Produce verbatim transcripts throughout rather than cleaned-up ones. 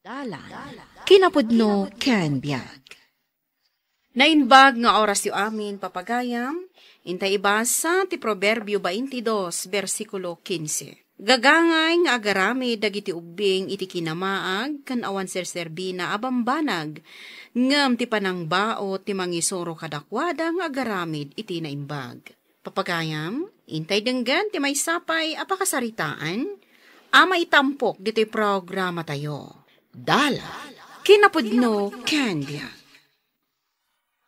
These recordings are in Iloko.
Dalan, kinapudno ken biag. Naimbag nga orasyo amin, papagayam, intay ibasa ti Proverbio baintidos, bersikulo kinse. Gagangay nga agaramid dagiti ubbing iti kinamaag ken awan serserbina a bambanag, ngem ti panangbaot ti mangisuro kadakuada nga agaramid iti naimbag. Papagayam, intay denggen ti maysa pay a pakasaritaan a maitampok ditoy programatayo. Dalan, kinapudno ken biag.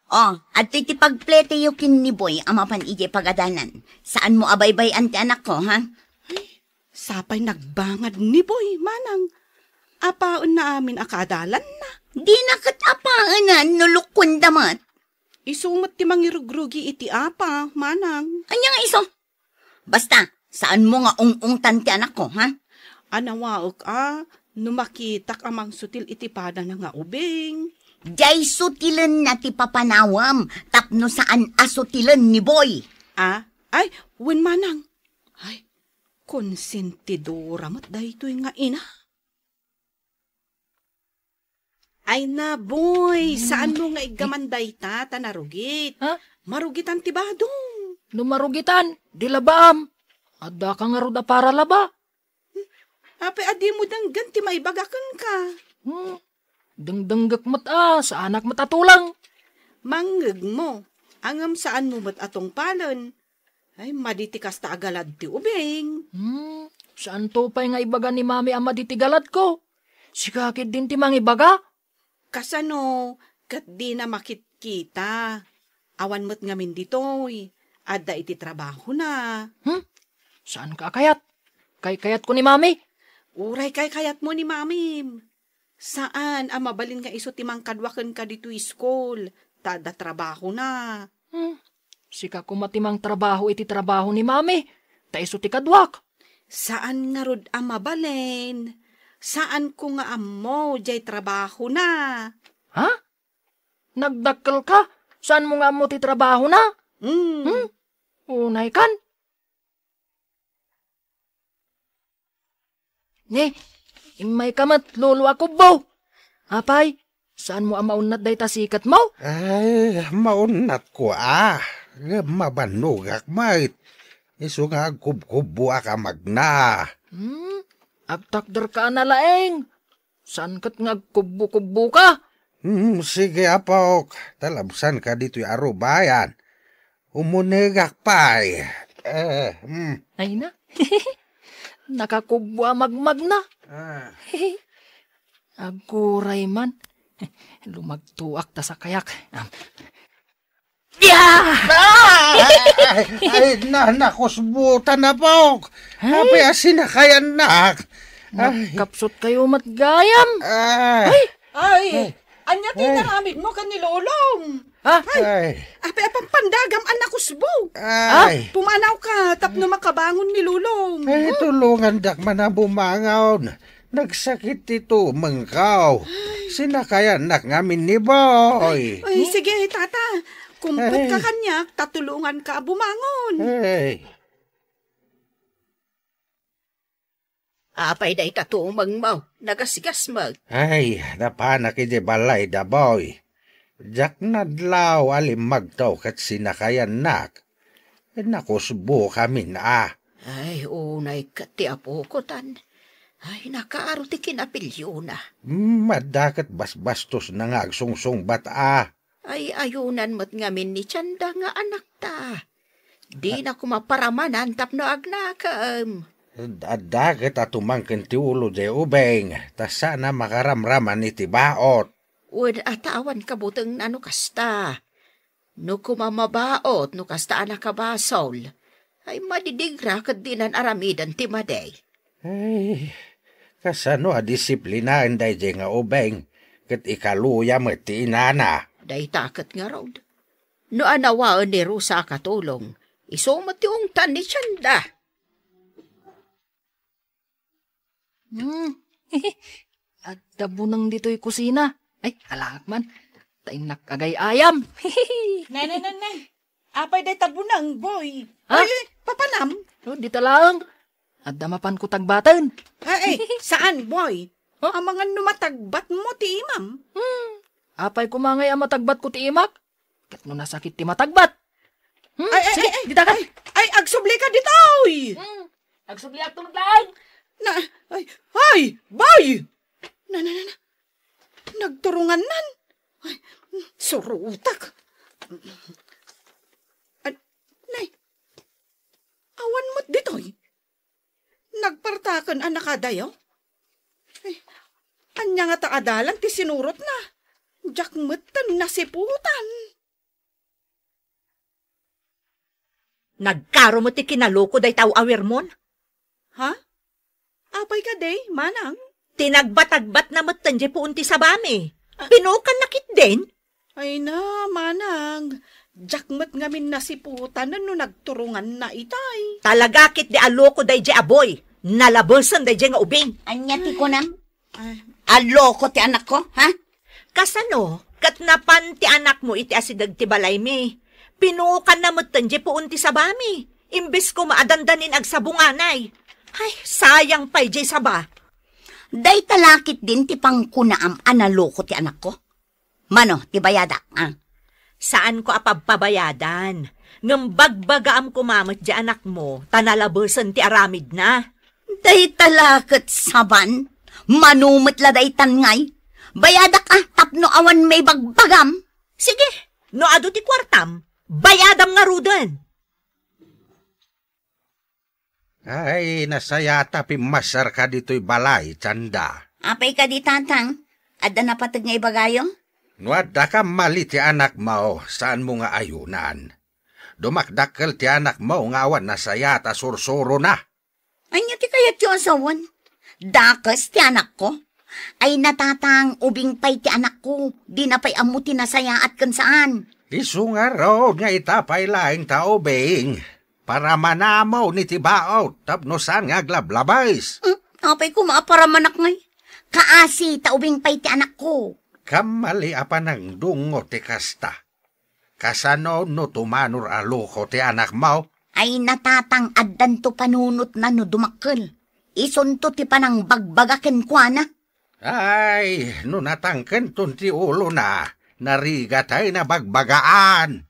Oh, adtoy ti pagpletiyo ken ni Boy a mapan idiay pagadanan. Saanmo a baybay-an ti anakko, ha? Sapay nagbangad ni Boy, manang. Apaenna amin a kaadalanna. Dina ket apaenan no lukkonda met. Isu met ti mangirugrugi iti apa, manang. Ania nga isu? Basta, saanmo nga ung-ungtan ti anakko, ha? Anawaek a, no makitak a mangsutil iti padana nga ubing. Diay sutilenna ti papanawem, tapno saan a sutilen ni Boy. Ah? Ay, wen manang. Ay, konsentidora met daytoy nga ina. Ay na, Boy, hmm, saanmo nga iggaman dayta ta narugit? Ha? Marugitan ti badom. No marugitan, di labaam. Addaka ngarud a para laba. Apay a dimo denggen ti maibaga kenka? Hmm. Dengdenggek met a, saanak met a tulang. Mangngegmo, ngem saanmo met a tungpalen. Ay, madi ti kasta a galad ti ubing. Hmm, saanto pay nga ibaga ni Mami a madi ti galadko? Sika ketdin ti mangibaga? Kasano ket dina makitkita? Awan met ngamin ditoy. Adda iti trabahona. Hmm? Saanka a kayat? Kaykayatko ni Mami. Uray kaykayatmo ni Mamim. Saan a mabalin nga isu ti mangkadua kenka ditoy iskul, ta adda trabahona. Hmm. Sika koma ti mangtrabaho iti trabaho ni Mami, ta isu ti kaduak. Saan ngarud a mabalin. Saanko nga ammo diay trabahona. Ha? Nagdakkelka? Saanmo nga ammo ti trabahona? Hmm. Hmm? Unay kan? Ne, immayka met, lolo a kubbo. Apay, saanmo a maunnat dayta siketmo? Ay, maunnatko a. Ngem mabannogak met. Isu nga agkubkubboak a magna. Hmm, agtakderka a nalaeng. Saan ket nga agkubbo-kubboka? Hmm, sige, apok. Talabsanka ditoy arubayan. Umunegak pay. Eh, hmm. Ay na. Nakakubbo a magmagna. Ah. Aguray man. Lumagtoak ta sakayak. Ah! Ay, ay, na, nakusbutan na, Pok. Ay. Apay a sinakayannak. Ay. Nagkapsut kayo met gayam. Ay. Ay. Ay, ania ti inaramidmo ken ni Lolong? Ha? Ay, ay. Apay a pampandagam a nakusbo? Ay. Pumanawka tapno makabangon ni Lolong. Ay, tulongandak man a bumangon. Nagsakit ti tumengko. Sinakayannak ngamin ni Boy. Ay, sige, tata. Kumputka kaniak, ta tulonganka a bumangon. Ay. Apay dayta tumengmo, nagasgasmeg. Ay, napanak idiay balay da Boy. Diak nadlaw a limmagto ket sinakayannak. Nakusbo kamin a. Ay, unay ket ti apoko tan. Ay, nakaaro ti kinapiliona. Mm, adda ket basbastosna nga agsungsungbat a. Ay, ayunan met ngamin ni tianda nga anakta. Dina koma paramanan tapno agnakem. Adda ket a tumangken ti ulo diay ubing, ta saan a makaramraman iti baot. Wen a ta awan kabutengna no kasta. No koma mabaot no kasta a nakabasol, ay madidigra ket dinan aramiden ti madi. Ay, kasano a disiplinaen daydiay nga ubing ket ikaluya met ti inana? Dayta ket ngarud. No anawaen ni Rosa a katulong, isu met ti ungtan ni tianda. Hmm. Adda buneng ditoy kusina. Ay, alaak man. Ta innak agay-ayam. Nay, nay, nay, nay. Apay dayta buneng, Boy? Ha? Ay, papanam? Oh, dita laeng. Adda mapanko tagbaten. Ay, ay, saan, Boy? Huh? Amangan no matagbatmo ti imam. Hmm. Apay koma ngay a matagbatko ti imak? Ket no nasakit ti matagbat? Hmm? Ay, ay, Sige, ay, ay, dita ka. Ay, ay, agsubli ka ditoy! Hmm. Agsubliakto met laeng. Na, ay, ay, bay! Na, na, na, na. Nagturungannan. Ay, surutak. An-, nay, awan met ditoy. Nagpartaken a nakadayo. Ay, ania ngata a dalan ti sinurotna? Diak metten nasiputan. Nagkaro met ti kinaloko dayta aw-awirmon. Ha? Apay kadi, manang? Ti nagbatagbatna metten diay puon ti sabami. Ah. Pinuokanna ketdin. Ay na, manang. Diak met ngamin nasiputan no nagturunganna itay. Talaga ketdi a loko daydiay a boy. Nalabesen daydiay nga ubing. Ania ti kunam? Ay. A loko ti anakko, ha? Kasano ket napan ti anakmo iti asideg ti balaymi? Pinuokanna metten diay puon ti sabami. Imbes koma a dandanin agsabunganay. Ay, sayang pay diay saba. Dayta la ketdin ti pangkunaam a naloko ti anakko. Mano ti bayadak, ah? Saanko a pabpabayadan, ngem bagbagaam koma met diay anakmo, ta nalabesen ti aramidna. Dayta la ket saban, mano met la daytan ngay? Bayadak, ah, tapno awan maibagbagam. Sige, no adu ti kuartam, bayadam ngaruden. Ay, nasayaat a pimmasarka ditoy balay, Chanda. Apay kadi, Tatang? Adda napateg nga ibagayo? No adda kammali ti anakmo, saanmo nga ayunan. Dumakdakkel ti anakmo nga awan nasayaat a sursurona. Ania ti kayatyo a sawen? Dakes ti anakko? Ay, Tatang, ubing pay ti anakko. Dina pay ammo ti nasayaat ken saan. Isu ngarud nga ita pay laeng ta ubing. Paramanamon iti baot tapno saan nga aglablabes. Hmm, apay koma a paramanak ngay? Kaasi ta ubing pay ti anakko. Kammali a panangdungngo ti kasta. Kasano no tumanor a loko ti anakmo? Ay, Tatang, addanto panunotna no dumakkel. Isunto ti panangbagbaga kenkuana. Ay, no natangkenton ti ulona, narigat ay nabagbagaan.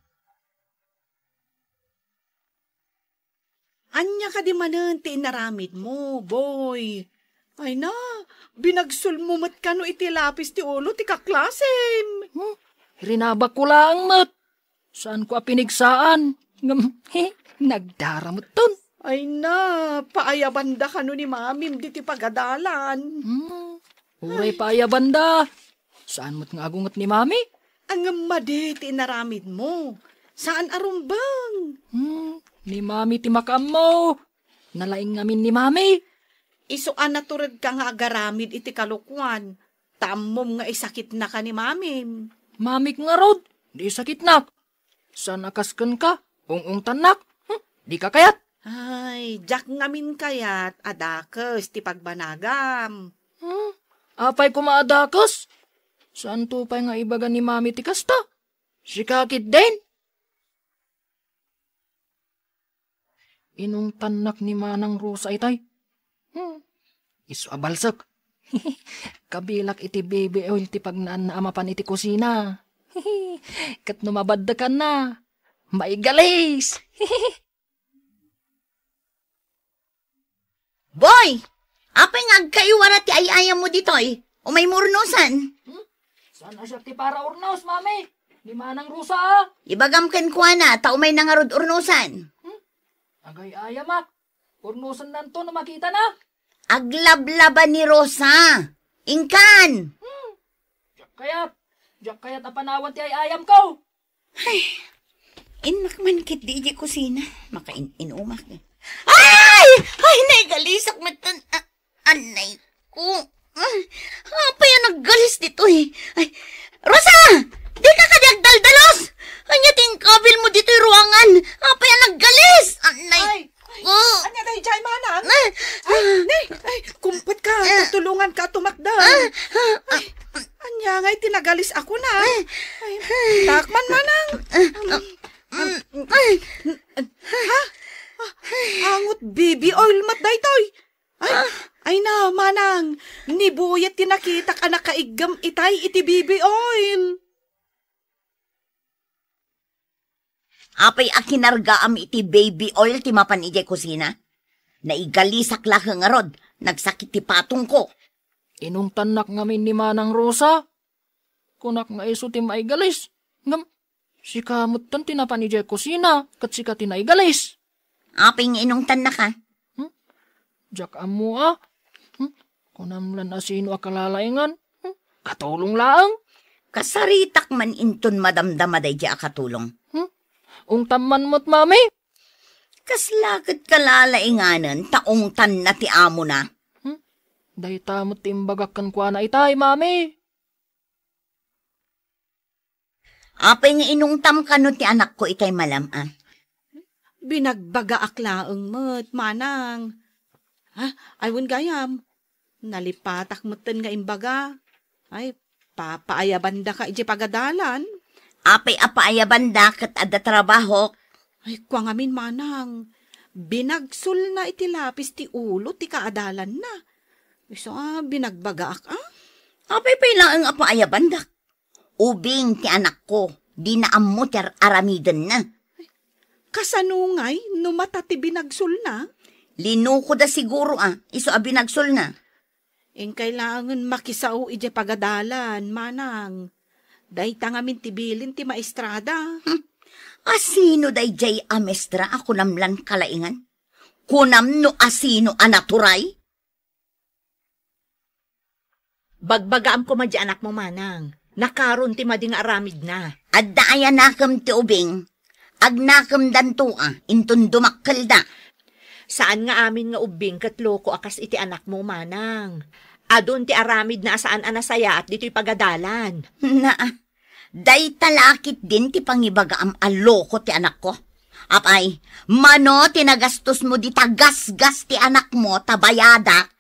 Ania kadi manen ti inaramidmo, boy? Ay na, binagsolmo met kano iti lapis ti ulo ti kaklasem. Hmm? Rinabakko laeng met. Saanko a pinigsaan. Ngem, he, nagdara metten. Ay na, paayabanda kano ni mamim diti pagadalan. Hmm, uray paayabanda. Saan met nga agunget ni mami? Ngem madi ti inaramidmo. Saan a rumbeng. Hmm, ni mami ti makaammo. Nalaing ngamin ni mami. Isu a naturedka nga agaramid iti kalokuan. Ta ammom nga isakitnaka ni mamim. Mamik ngarud, di isakitnak. Saan a kas kenka, ung-ungtannak. Hmm, dika kayat. Ay, diak ngamin kayat a dakes ti pagbanagam. Hmm, apay koma a dakes? Saanto pay nga ibaga ni mami ti kasta? Sika ketdin? Inungtannak ni Manang Rosa itay. Hmm. Isu a balsek. Kabilak iti baby oil ti pagnaanna a mapan iti kusina. Ket no mabaddekanna, maigalis. Boy! Apay nga agkaiwara ti ay-ayammo ditoy? Umaymo urnosan. Hmm? Saan a siak ti para urnos, mami? Ni Manang Rosa, a. Ibagam kenkuana, ta umayna ngarud urnosan. Hmm? Agay-ayamak. Urnosannanto no makitana. Aglablaba ni Rosa. Inkan! Hmm. Diak kayat. Diak kayat a panawan ti ay-ayamko. Ay, innak man ketdi idiay kusina. Makain-inumak. Ay! Ay, naigalisak metten. Ah, anay ko. Ah, apay a naggalis ditoy? Ay, Rosa! Dika kadi agdaldalos? Ania ti inkabilmo ditoy ruangan? Apay a naggalis? Anay. Ay, ay, ko. Ania daydiay, manang? Ah, ay, ah. Nay, ay, kumpet ka, ah, tutulongan ka tumakder. Ah, ah, ah. Ay, ania nga iti nagalis a kuna? Ah. Ay, takman, manang. Ah, ah, mm, ay. Ha? Ah, angot baby oil met daytoy. Ay, ah, Ay na, manang, ni Buyet ti nakitak a nakaiggem itay iti baby oil. Apay a kinargaam iti baby oil ti mapan idiay kusina? Naigalisak laeng ngarud, nagsakit ti patongko. Inungtannak ngamin ni Manang Rosa. Kunak nga isu ti maigalis. Ngem, sika metten ti napan idiay kusina, ket sika ti naigalis. Apay nga inungtannaka? Hmm? Diak ammo a. Hmm? Kunam lan a sino a kalalaingan. Hmm? Katulong laeng. Kasaritak man inton madamdama daydiay a katulong. Hmm? Ungtam man met, mami. Kasla ket kalalainganen ta ungtanna ti amona. Hmm? Dayta met ti imbagak kenkuana itay, mami. Apay nga inungtam kano ti anakko itay malam, a? Binagbagaak laeng met, manang. Ha? Ay, wen gayam. Nalipatak metten nga imbaga. Ay, papaayabandaka iti pagadalan. Apay a paayabanda ket adda trabahok? Ay, kua ngamin, manang. Binagsolna iti lapis ti ulo ti kaadalanna. Isu a binagbagaak, a? Apay pay laeng a paayabandak? Ubing ti anakko, dina ammo ti ar-aramidenna. Kasano ngay no mata ti binagsolna? Linukoda siguro a, isu a binagsolna. Inkay laengen makisao idiay pagadalan, manang. Dayta ngamin ti bilin ti maestrada. Hmm. Asino daydiay a maestra a kunam lan kalaingan? Kunam no asino a naturay? Bagbagaam koma di anakmo, manang. Nakaron ti madi nga aramidna. Adda aya nakem ti ubing? Agnakemdanto a, inton dumakkelda. Saan nga amin nga ubbing ket loko a kas iti anakmo, manang. Adun ti aramidna a saan a nasayaat ditoy pagadalan. Naa, dayta la ketdin ti pangibagaam a loko ti anakko. Apay, mano ti nagastosmo dita gasgas ti anakmo ta bayadak?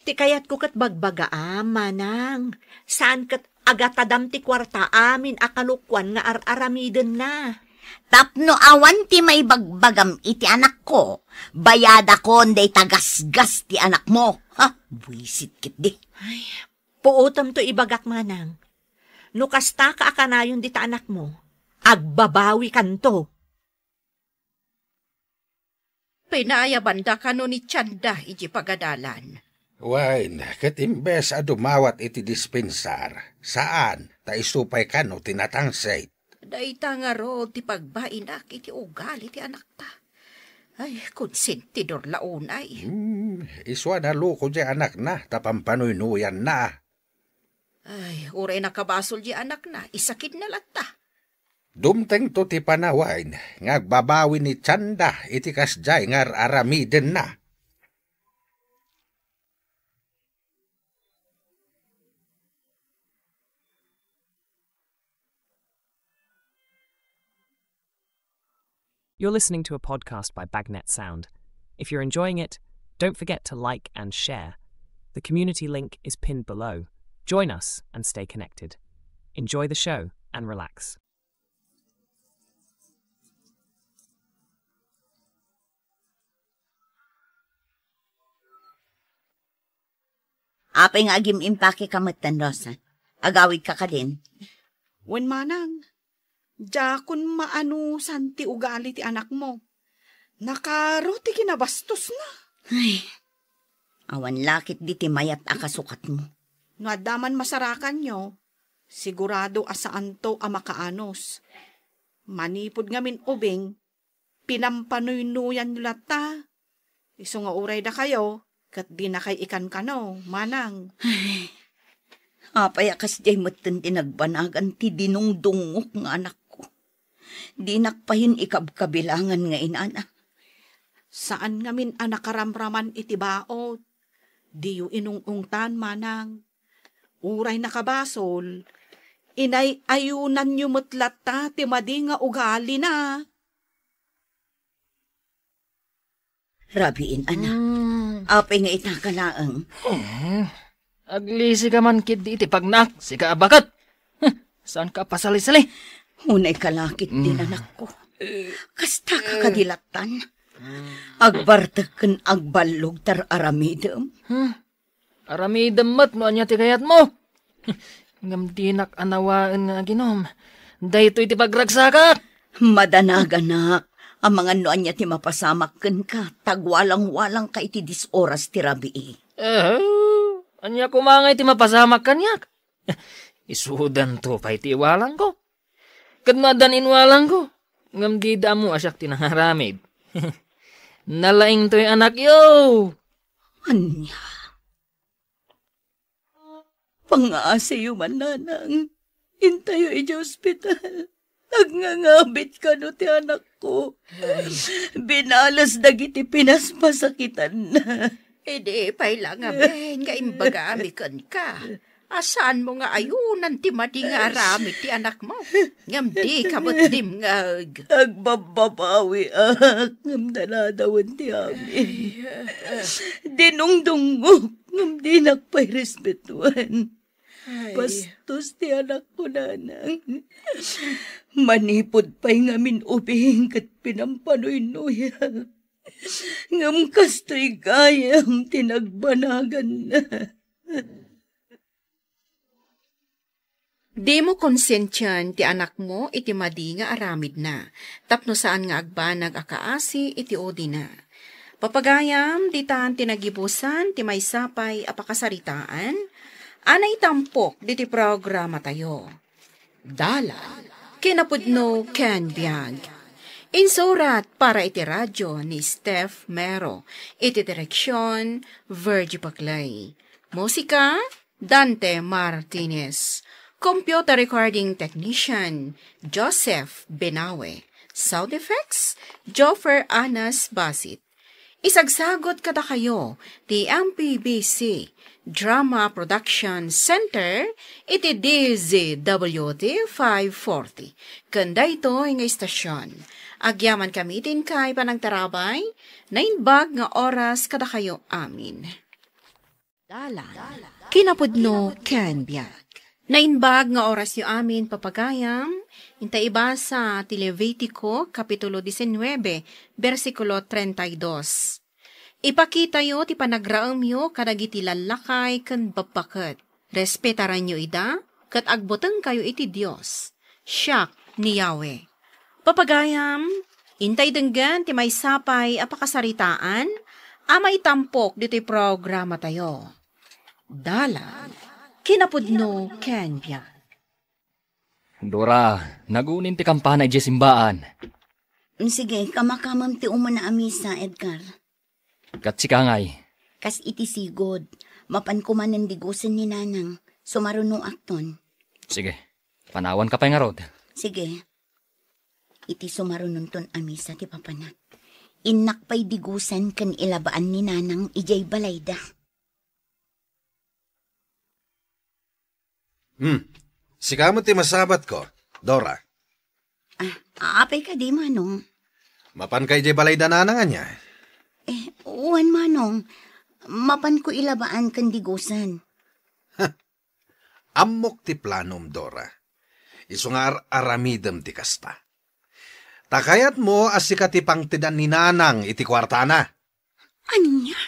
Ti kayatko ket bagbagaam, manang. Saan ket agatadam ti kuarta amin a kalokuan nga ar-aramidenna. Tapno awan ti maibagbagam iti anakko, bayadakon dayta gasgas ti anakmo. Ha? Buisit ketdi. Ay, puotem to ibagak, manang. No kastaka a kanayon dita anakmo, agbabawikanto. Pinaayabanda kano ni tianda iti pagadalan? Wen, ket imbes a dumawat iti dispensar, saan, ta isu pay kano ti natangsit. Dayta ngarud ti pagbainak iti ugali ti anakta. Ay, konsentidor la unay. Hmm, isu a naloko diay anakna ta pampanuynoyanna. Ay, uray nakabasol diay anakna, isakidna latta. Dumtengto ti panawen nga agbabawi ni tianda iti kasdiay nga ar-aramidenna. You're listening to a podcast by Bagnet Sound. If you're enjoying it, don't forget to like and share. The community link is pinned below. Join us and stay connected. Enjoy the show and relax. Apay nga agim-impake ka metten, Rosa? Agawidka kadin? Wen, manang. Diakon maanusan ti ugali ti anakmo. Nakaro ti kinabastosna. Ay, awan la ketdi ti mayat a kasukatmo. No adda man masarakanyo, sigurado a saanto a makaanus. Manipud ngamin ubing, pinampanuynoyanyo latta. Isu nga uray dakayo, ket dinakay ikankano, manang. Ay, apay a kasdiay metten ti nagbanagan ti dinungdungngok nga anakko. Dinak payen ikabkabilangan nga inana. Saan ngamin a nakaramraman iti baot. Diyo inung-ungtan, manang. Uray nakabasol, inay-ayunanyo met latta ti madi nga ugalina. Rabiin, anak. Mm. Apay nga ita ka laeng? Mm. Aglisi ka man ketdi iti pagnak, sika a baket. Huh, saan ka pasalisali? Unay ka la ketdi, mm, anakko. Kasta ka kadilattan. Agbartek ken agballog ti ar-aramidem. Hmm. Aramidem met no ania ti kayatmo. Ngem dinak a nawaen nga aginom. Daytoy ti pagragsakak. Madanaganak, amangan no ania ti mapasamak kenka, ta agwalang-walangka iti dis oras ti rabii. Eh, ania koma ngay ti mapasamak kaniak? Isudanto pay ti iwalangko. Ket no addan inwalangko, ngem dida ammo a siak ti nangaramid. Nalaingtoy anakyo. Ania? Pangaasiyo man, nanang. Intayo idiay ospital. Agngangabit kano ti anakko. Ay. Binales dagiti pinaspasakitanna. Idi pay la ngamin nga imbagami kenka a saanmo nga ayunan ti madi nga aramid ti anakmo, ngem dika met dimngeg. Agbabbabawiak, ngem daladawen ti amin. Ay, ah, ah. Dinungdungngok, ngem dinak pay respetuen. Ay. Bastos ti anakko, nanang. Manipud pay ngamin ubing ket pinampanoynoyak. Ngem kastoy gayam ti nagbanaganna. Dimo konsensian ti anakmo iti madi nga aramidna, tapno saan nga agbanag a kaasi iti udina. Papagayam, ditan ti nagibusan ti maysa pay a pakasaritaan a naitampok ditoy programatayo. Dalan, kinapudno ken biag. Insurat para iti radyo ni Steph Mero, iti direksyon, Virgie Paclay. Musika, Dante Martinez. Computer recording technician, Joseph Benawe. Sound effects, Joffer Anas Basit. Isagsagot kadakayo ti M P B C Drama Production Center iti D Z W T five forty. Ken daytoy nga istasyon, agyaman kami ti inkay panagtarabay, naimbag nga oras kadakayo amin. Dalan, kinapudno ken biag. Naimbag nga orasyo amin, papagayam, inta ibasa ti Levitico, Kapitulo diecinueve, bersikulo treinta y dos. Ipakitayo ti panagraemyo kadagiti lallakay ken babbaket. Respetaranyo ida, ket agbutengkayo iti Dios. Siak ni Yahweh. Papagayam, intay denggen ti maysa pay a pakasaritaan a maitampok ditoy programatayo. Dalan, kinapudno ken biag. Dora, nagunin ti kampana idiay simbaan. Mm, sige, kamakamem ti umuna a misa, Edgar. Ket sika ngay? Kas iti sigud, mapan koma nen digusen ni Nanang, sumarunoakton. Sige, panawanka pay ngarud. Sige. Iti sumarunonton a misa ti papanak, innak pay digusen ken ilabaan ni Nanang idiay balayda. Hmm. Sika met ti masabatko, Dora. Ah, apay kadi, Manong? Mapanka idiay balayda Nanang ania? Eh, wen, Manong. Mapanko ilabaan ken digusen. Ammok ti planom, Dora. Isu nga ar-aramidem ti kasta. Ta kayatmo a sika ti pangtedan ni Nanang iti kuartana. Ania?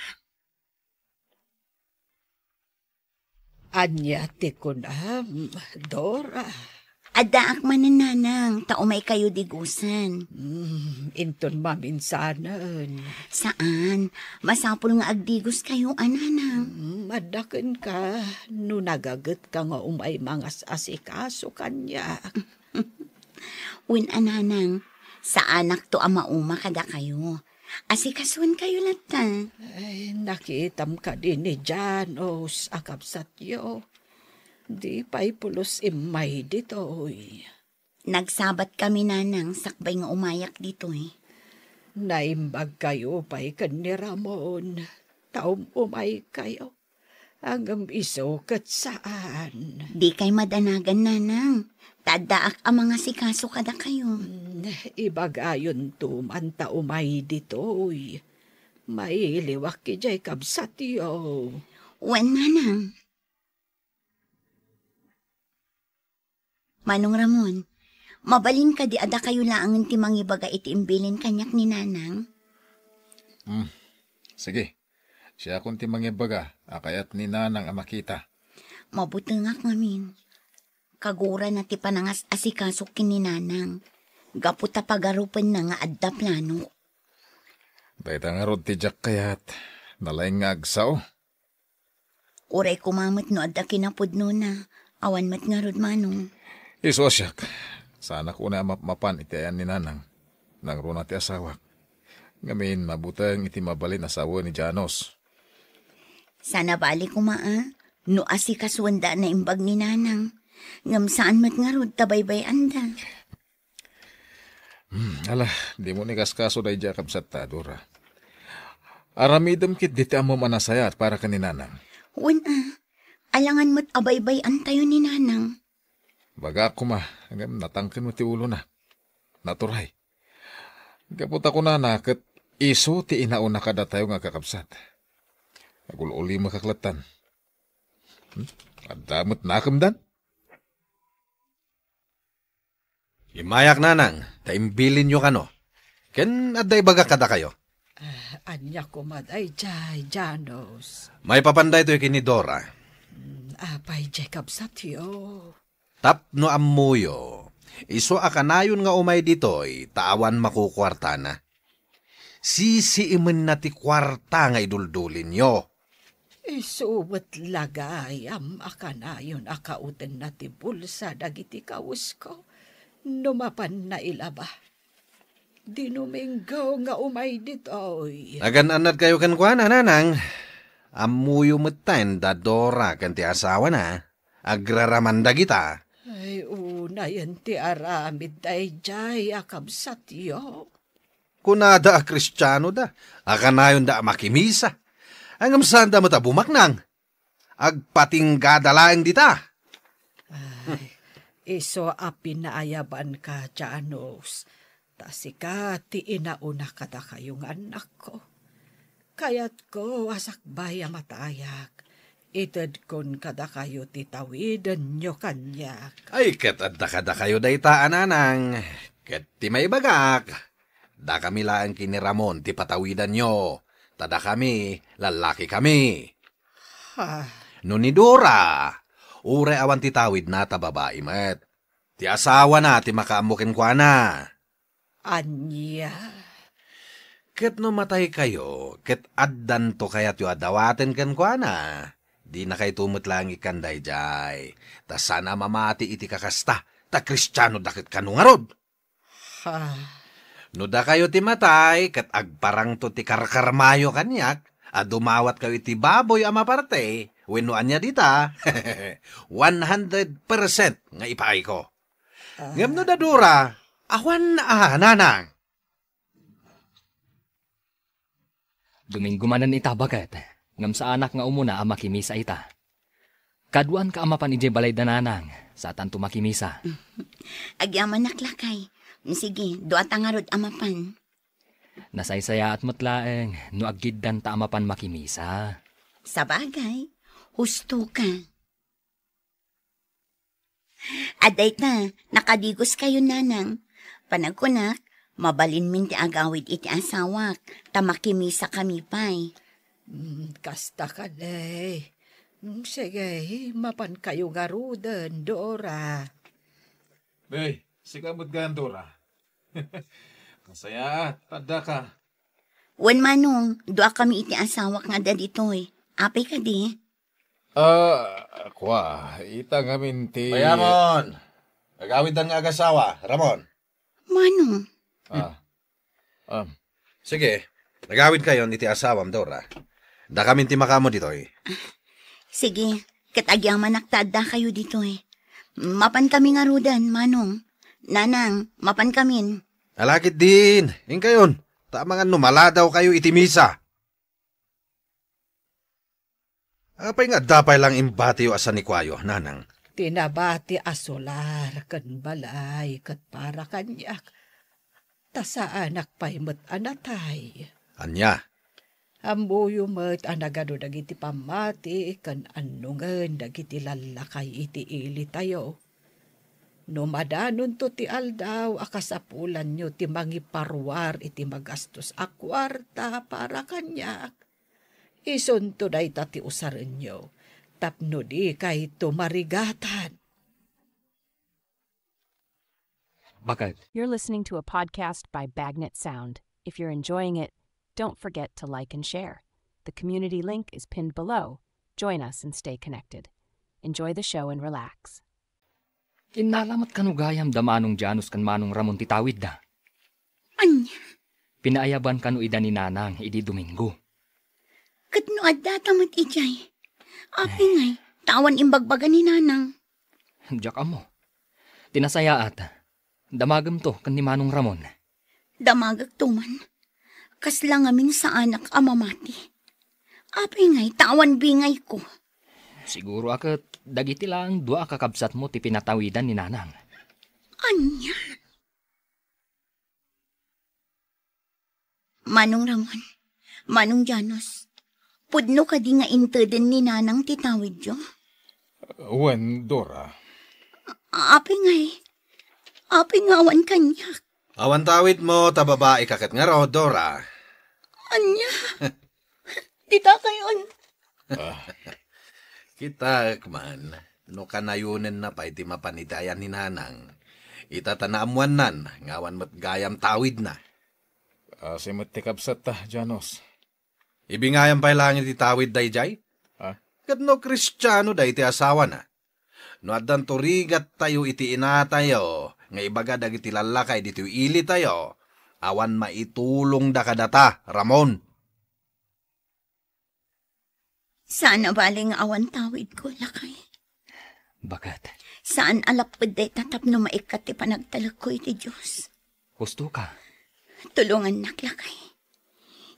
Ania ti kunam, Dora? Addaak manen, Nanang, ta umaykayo digusen. Hmm, inton maminsanen. Saan. Masapul nga agdigoskayo a, Nanang. Hmm, adda kenka no nagagetka nga umay mangas-asikaso kaniak. Wen a, Nanang, saanakto a mauma kadakayo. Asikasuenkayo latta. Ay, nakitam kadi ni Janos a kabsatyo. Di pay pulos immay ditoy. Nagsabat kami, Nanang, sakbay nga umayak ditoy. Naimbagkayo pay ken ni Ramon, ta um-umaykayo. Ngem isu ket saan. Dikay madanagan, Nanang. Ta addaak a mangasikaso kadakayo. Hmm, ibagayonto man ta umay ditoy. Mailiwak idiay kabsatyo. Wen, Nanang. Manong Ramon, mabalin kadi a dakayo laengen ti mangibaga iti imbilin kaniak ni Nanang? Hmm. Sige. Siakon ti mangibaga a kayat ni Nanang a makita. Mabutengak ngamin. Kagurana ti panangas-asikasok ken ni Nanang. Gapu ta pagarupenna nga adda planok. Dayta ngarud ti diak kayat. Nalaing nga agsao. Uray koma met no adda kinapudnona, awan met ngarud, Manong. Isu a siak, saanak unay a mapmapan iti ayan ni Nanang. Nangruna ti asawak. Ngamin, mabuteng iti mabalin a sawen ni Janos. Sana bali koma a, no asikasuenda a naimbag ni Nanang. Ngem saan met ngarud ta baybay-anda. Hmm, ala, dimo ni kaskaso daydiay a kabsatta, Dora. Aramidem ketdi ti ammom a nasayaat para ken ni Nanang. Wen a, alangan met a baybay-antayo ni Nanang. Bagak koma, ngem natangken met ti ulona. Naturay. Gapu ta kunana ket isu ti inauna kadatayo nga agkakabsat. Agul-ulimekak lattan. Hmm? Adda met nakemdan? Immayak, Nanang, ta imbilinyo kano. Ken adda ibagak kadakayo. Ah, ania koma daydiay, Janos? Maipapan daytoy ken ni Dora. Hmm, apay diay kabsatyo? Tapno ammoyo, isu a kanayon nga umay ditoy ta awan makukuartana. Sisiimenna ti kuarta nga iduldulinyo. Isu met la gayam a kanayon a kaotenna ti bulsa dagiti kawesko no mapanna ilaba. Dinuminggo nga umay ditoy. Nagan-annadkayo kenkuana, Nanang. Ammoyo metten da Dora ken ti asawana. Agraraman dagita. Ay, unayen ti aramid daydiay a kabsatyo. Kunada a Kristianoda, a kanayonda a makimisa. Ngem saanda met a bumaknang. Agpatinggada laeng dita. Ay, isu a pinaayabanka, Janos, ta sika ti inauna kadakayo nga annakko. Kayatko a sakbay a matayak, itedkon kadakayo ti tawidenyo kaniak. Ay, ket adda kadakayo dayta a Nanang, ket ti maibagak, dakami laeng ken ni Ramon ti patawidanyo, ta dakami, lallakikami. Ha? No ni Dora, uray awan ti tawidna ta babai met. Ti asawana ti makaammo kenkuana. Ania? Ket no mataykayo, ket addanto kayatyo a dawaten kenkuana, dinakayto met laeng ikkan daydiay, ta saan a mamati iti kakasta, ta Kristianoda ket kano ngarud. Ha? No dakayo ti matay, ket agparangto ti karkarmayo kaniak, a dumawatkayo iti baboy a maparte, wenno ania dita, one hundred percent nga ipaayko. Ah. Ngem no da Dora, awan a, Nanang. Domingo manen ita, baket, ngem saanak nga umuna a makimisa ita. Kaduanka a mapan idiay balay da Nanang, saanto makimisa. Agyamanak, lakay. Sige, duata ngarud a mapan. Nasaysayaat met laeng no aggiddanta a mapan makimisa. Sabagay, husto ka. Adda ita, nakadigoskayo, Nanang. Panagkunak, mabalinmin ti agawid iti asawak, ta makimisakami pay. Mm, kasta kadi. Mm, sige, mapankayo ngaruden, Dora. Bey, sika met gayam, Dora. Nasayaat, addaka. Wen, Manong, duakami iti asawak nga adda ditoy. Apay kadi? Ah, kua, ita ngamin ti Pay Ramon! Agawiddan nga agasawa, Ramon. Manong. Ah. Um. Sige, agawidkayon iti asawam, Dora. Dakamin ti makaammo ditoy. Sige, ket agyamanak ta addakayo ditoy. Mapankami ngaruden, Manong. Nanang, mapankamin. Alakit din, inkayon. Ta amangan no maladawkayo iti misa. Apay nga adda pay lang imbatiyo a sanikuayo, Nanang? Ti nabati a solar ken balay ket para kaniak, ta saanak pay met a natay. Ania? Ammoyo met a nagadu dagiti pammati ken annongen dagiti lallakay iti ilitayo. No madanonto ti aldaw a kasapulanyo ti mangiparuar iti magastos a kuarta para kaniak, isunto dayta ti usarenyo tapno dikayto marigatan. Bakit? You're listening to a podcast by Bagnet Sound. If you're enjoying it, don't forget to like and share. The community link is pinned below. Join us and stay connected. Enjoy the show and relax. Innala met kano gayam da Manong Janus ken Manong Ramon ti tawidda. Ania? Pinaayaban kano ida ni Nanang idi Domingo. Ket no addata met idiay, apay ngay, ta awan imbagbaga ni Nanang? Diak ammo. Ti nasayaat, damagemto ken ni Manong Ramon. Damagekto man. Kasla ngamin saanak a mamati. Apay ngay, ta awan bingayko? Siguro a ket dagiti laeng dua a kakabsatmo ti pinatawidan ni Nanang. Ania? Manong Ramon, Manong Janus, pudno kadi nga inteden ni Nanang ti tawidyo? Wen, Dora. Apay ngay, apay nga awan kaniak? Awan tawidmo ta babai ka ket ngarud, Dora. Ania? Dita kayon. Ah. Kitaek man, no kanayonenna pay ti mapan iti ayan ni Nanang. Ita ta naammoannan nga awan met gayam tawidna. Asi met ti kabsatta, Janos. Ibingayam pay laeng iti tawid daydiay? Ha? Ket no Kristiano daytoy asawana, no addanto rigattayo iti inatayo nga ibaga dagiti lallakay ditoy ilitayo, awan maitulongda kadata, Ramon. Saan a bale nga awan tawidko, lakay. Bakit? Saan a lapped dayta tapno maikkat ti panagtalekko iti Dios. Husto ka. Tulongannak, lakay.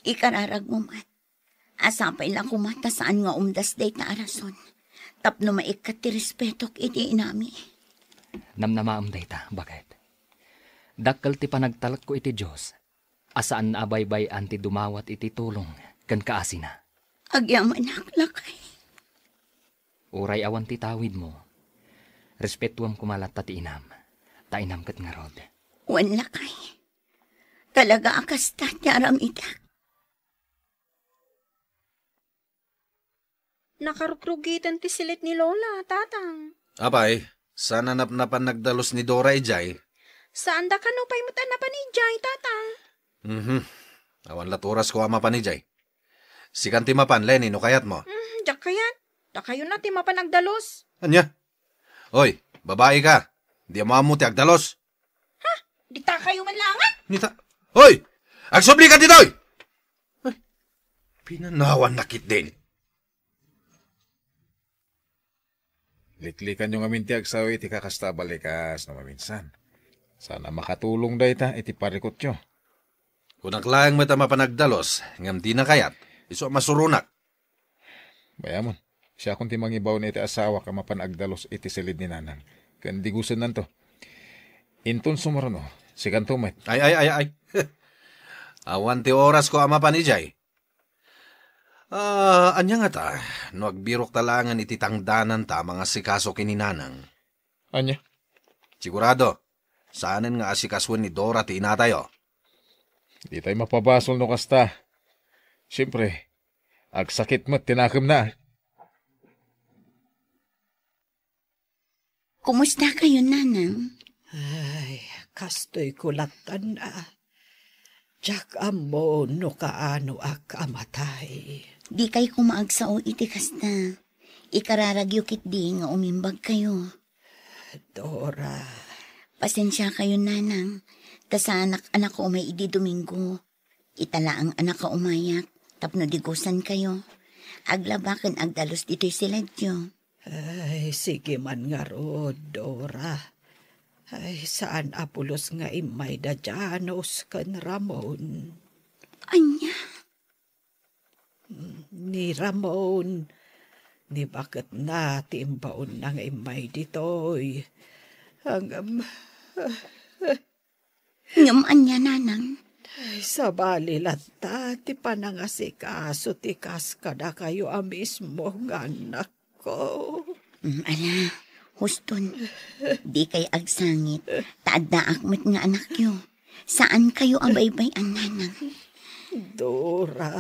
Ikararagmo met. A sapay la koma ta saan nga umdas dayta a rason tapno maikkat ti respetok iti inami. Namnamaem dayta, bakit? Dakkel ti panagtalekko iti Dios a saan a baybay-an ti dumawat iti tulong ken kaasina. Agyamanak, lakay. Uray awan ti tawidmo, respetuam koma latta ti inam, ta inam ket ngarud. Wen, lakay. Talaga a kasta ti aramidek. Nakarukrugiten ti silid ni Lola, Tatang. Apay, saan a napnapan nagdalus ni Dora idiay? Saanda kano pay met a napan idiay, Tatang. Mhm. Awan lat orasko a mapan idiay. Sikan ti mapan, Lenny, no kayatmo. Mm, diak kayat. Dakayo na ti mapan agdalus. Ania? Oy, babai ka. Di mo ammo ti agdalus. Ha? Dita kayo man langat? Nita. Hoy! Agsubli ka ditoy! Ay, pinanawan na ketdin. Liklikanyo ngamin ti agsao iti kakasta a balikas no maminsan. Saan a makatulong dayta iti parikutyo. Kunak laeng met a mapan agdalus, ngem dina kayat, isu a masuronak. Bayamon, siakon ti mangibaon iti asawak a mapan agdalus iti silid ni Nanang. Ken digusennanto. Inton sumurono, sikanto met. Ay, ay, ay, ay. Awan ti orasko a mapan idiay. Ah, ania ngata, no agbirokta laengen iti tangdananta a mangasikaso ken ni Nanang? Ania? Sigurado, saanen nga asikasuen ni Dora ti inatayo. Ditay mapabasol no kasta. Siempre, agsakit met ti nakemna. Kumusta kayo, Nanang? Ay, kastoy ko lattan a. Diak ammo no kaanoak a matay. Di kay koma agsao iti kasta. Ikararagyo ketdi nga umimbag kayo. Dora. Pasensia kayo, Nanang. Ta saanak a nakaumay idi Domingo. Ita laeng a nakaumayak tapno digusan kayo. Aglaba ken agdalus ditoy siledyo. Ay, sige man ngarud, Dora. Ay, saan a pulos nga immay da Janos ken Ramon. Ania? Ni Ramon, ni baketna ti imbaonna nga immay ditoy. Ngem, Ngem ania, Nanang? Ay, sabali latta ti panangasikaso ti kas kadakayo a mismo nga annakko. Mm, ala, Huston, dikay agsangit, ta addaak met nga anakyo. Saankayo a baybay-an, nanang. Dora.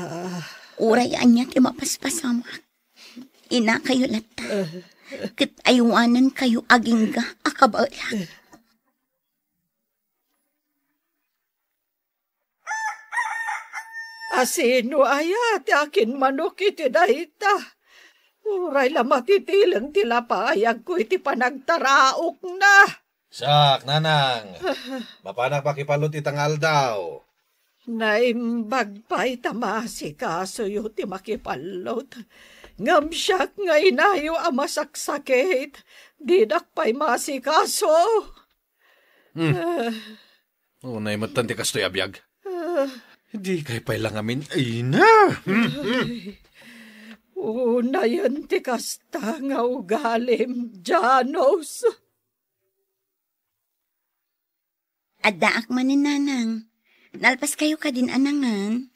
Uray ania ti mapaspasamak, inakayo latta. Ket aywanenkayo agingga a kabaelak. Asino aya ti akinmanok iti dayta? Uray la matitileng ti lapayagko iti panagtaraokna. Siak, nanang. Mapanak makipallot ita nga aldaw. Naimbag pay ta maasikasoyo ti makipallot. Ngem siak nga inayo a masaksakit, dinak pay maasikaso. Hmm. Ah. Unay met ti kastoy a biag. Ah. Dikay pay la ngamin, ay na. Hmm, hmm. Ay. Unayen ti kasta nga ugalim, Janos. Addaak manen, nanang. Nalpaskayo kadin a nangan?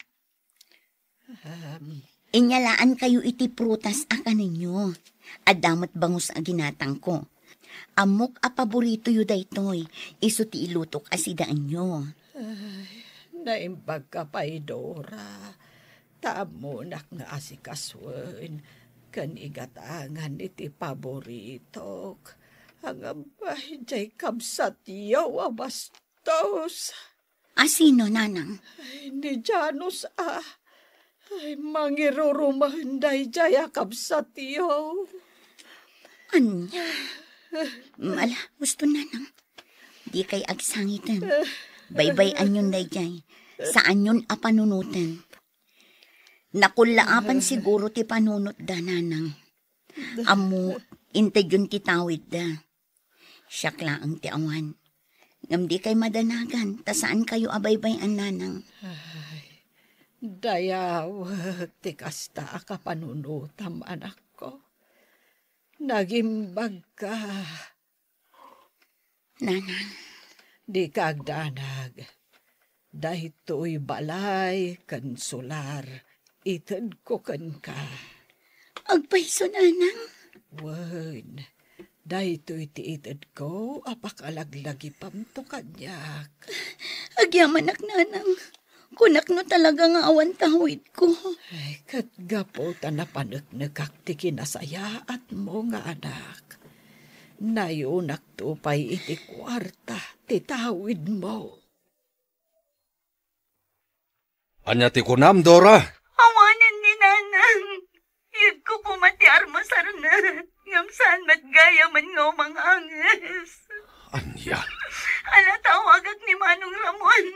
Ahem. Inyalaankayo iti prutas a kanenyo. Adda met bangus a ginatangko. Ammok a paboritoyo daytoy, isu ti ilutok a sidaenyo. Ay, naimbagka pay, Dora. Ta ammonak nga asikasuen ken igatangan iti paboritok. Ngem, ay, diay kabsatyo a bastos. Asino, nanang? Ay, ni Janos a. Ay, mangirurumaen daydiay a kabsatyo. Ania? Ala, husto, nanang. Dikay agsangiten. Baybay-anyon daydiay. Saanyon a panunoten. Nakullaapan siguro ti panunotda, nanang. Ammo, intedyon ti tawidda. Siak laeng ti awan. Ngem dikay madanagan, ta saankayo a baybay-an, nanang. Ay, dayawek ti kasta a kapanunotam, anakko. Nagimbagka. Nanang. Dika agdanag. Daytoy balay ken solar, itedko kenka. Agpayso, nanang? Wen, daytoy ti itedko a pakalaglagipamto kaniak. Agyamanak, nanang. Kunak no talaga nga awan tawidko. Ay, ket gapu ta napaneknekak ti kinasayaatmo nga anak, nayonakto pay iti kuarta ti tawidmo. Ania ti kunam, Dora? Awanen ni Nanang. Iyegko koma ti armasarna, ngem saan met gayamen nga umang-anges. Ania? Ala, tawagak ni Manong Ramon.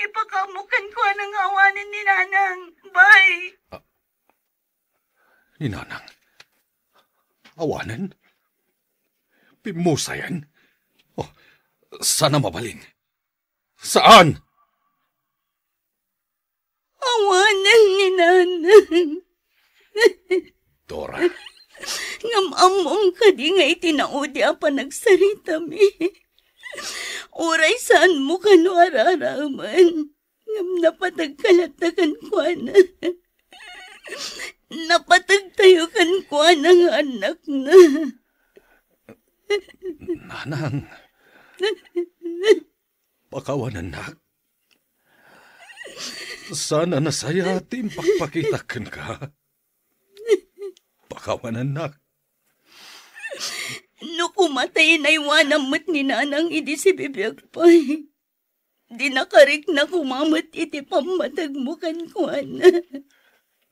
Ipakaammo kenkuana nga awanen ni Nanang. Bay. Ah, ni Nanang? Awanen? Pimmusayen? Oh, saan a mabalin? Saan? Awanen ni Nanang. Dora. Ngem ammom kadi nga iti naudi a panagsaritami, uray saanmo kano araraemen, ngem napateg ka latta kenkuana. Napateg tayo kenkuana nga annakna. Nanang. Pakawanennak. Saan a nasayaat ti impakpakitak kenka. Pakawanennak. No koma ta inaywanam met ni Nanang idi sibibiag pay, dinaka rikna koma met iti pammategmo kenkuana.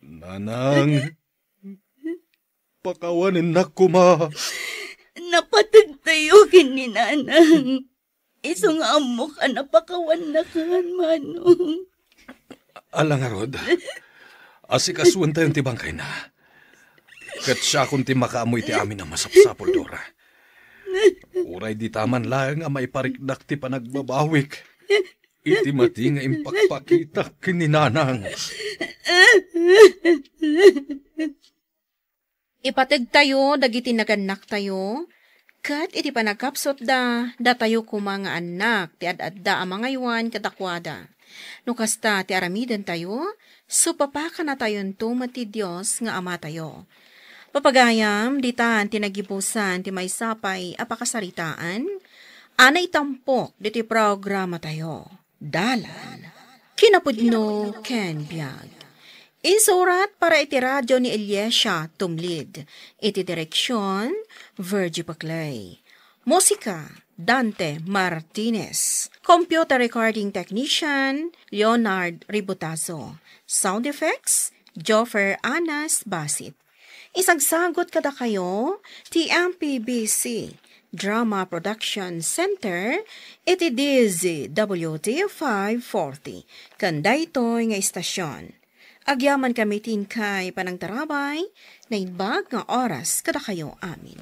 Nanang, pakawanennak koma. Napateg tayo ken ni Nanang. Isu nga ammok a napakawannakan, Manong. Ala ngarud, asikasuentayon ti bangkayna. Ket siakon ti makaammo iti amin a masapsapul, Dora. Uray dita man laeng a maipariknak ti panagbabawik iti madi nga impakpakitak ken ni Nanang. Ipategtayo dagiti nagannaktayo, ket iti panagkapsutda, datayo koma nga annak ti ad-adda a mangaywan kadakuada. No kasta ti aramidentayo, supapakanatayonto met ti Dios nga Amatayo. Papagayam, ditan ti nagibusan ti maysa pay a pakasaritaan a naitampok ditoy programatayo. Dalan, kinapudno ken biag. Insurat para iti radio ni Eliesa Tumlid. Iti direksion, Virgie Paclay. Musika, Dante Martinez. Computer recording technician, Leonard Ributazo. Sound effects, Joffer Anas Basit. Isagsagut kadakayo ti M P B C Drama Production Center iti D Z W T five forty. Ken daytoy nga istasion. Agyaman kami ti inkay panangtarabay, naimbag nga oras kadakayo amin.